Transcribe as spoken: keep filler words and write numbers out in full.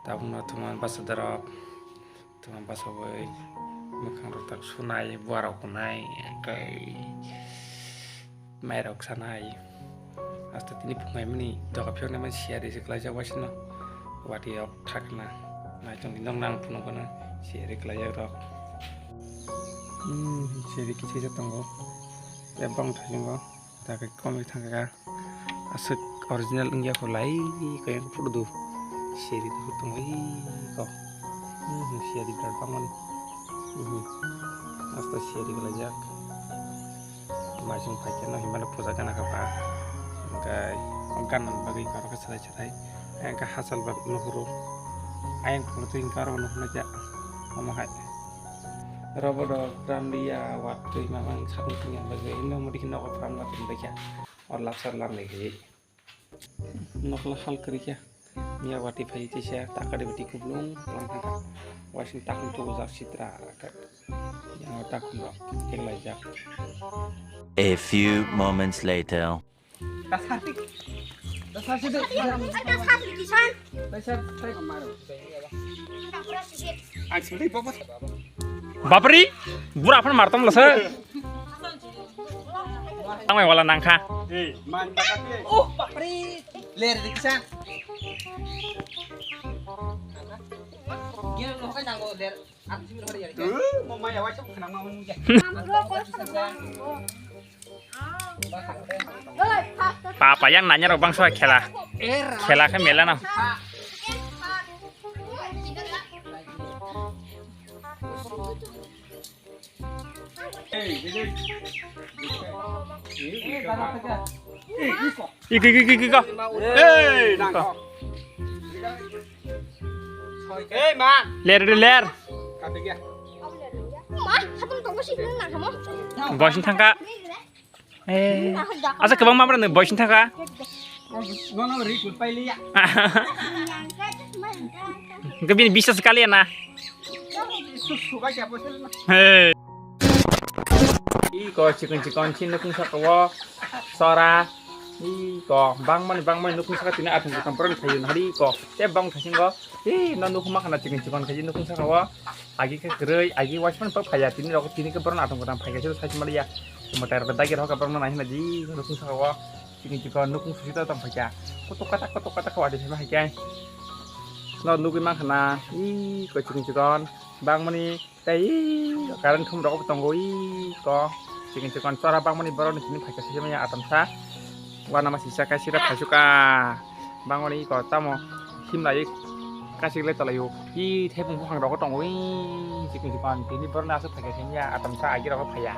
Tabukno thwngmani bwsajwk rok, thwngmani bwsajwk bai mwkhang rok tak sunai, buarok kunai, tei mairok sanai. Hasta tini phungaimani doga phiyoknai mani siyari se klaijak waisano, watwi rok thakna. Naitok ni nokna ang phunukgwno siyari klaijak rok. Hmm, siyari kichisa tongo. Tei bang thasingo. Takai komik thangkha. Aswk original wngya kho lai, kaya photo do. Seri do tong oi ko. Hmm, seri birat bangmani. Hmm. Asta seri belajak. Majung paikhe no himala puja gana kha ba. Hingkai gan bagwi karo khe salai salai. Hingkai hachal bag nuhuru. Ayang phuru twi karo nuhuna ja. Omo hai. Robo do pram liya, wat twi mamang sakni twi yang bagwi. Ino mudi khe nogo pram na twi baikha. Or lapsar lam ni khe. Nokla hal kwrwi khe. Miya wati phai tisa takari bati kublung tlang thangkha. Waising takung tugu jak sitra khe. Yang takung rok eklai jak. A few moments later. Bapri, bura aphan martam lasa. Ang mai wala nangkha. Oh, bapri. Ler diksa. Gil no kai nango ler. Ang jimil hori yari. Mo maya wai sok khnang ma mung ja. Papa yang nanya rok bangsa khela. Khela khe mela na. Iko, iko, iko, iko. Hey, iko. Ler, ler. Bosin thangka. Eh. Asa kwbang mamra no boisin thangka. Nono ri kul pailiya. Hwnkhe bini biswas kaliya na. Su su ba kya posil na. Hey. Iko chikon chikon chin nukung saka o sora. Iko bangmani bangmani nukung saka tini athung kutang pura thayu nahari iko. Te bang thasingo. Hi no nukuma khana chikon chikon khaji nukung saka o. Agi khe kwrwi, agi waismani pok phaiya, tini rok tini khe borok naithok kwthang phaikha se sai maliya. Motai rok dagi rok borok no naihina di nukung saka o. Chikon chikon nukung susi tong phaikha. Kotok katak kotok katak khe wadi phai ma hai khe. No nugwi mankha na, ih, koi chikon chikon bangmani tei ih, current thum rok tongo ih ko. Chikon chikon chora bangmani borok ni tini phaikha se maya atam sa. Wana ma sisa kaisa da phaisukha. Bangmani iko tamo himlai kasik lai tolaio. I thepung buphang rok tongo i chikon chikon tini borok no aswk phaikha simiya atam sa agi rok phaiya.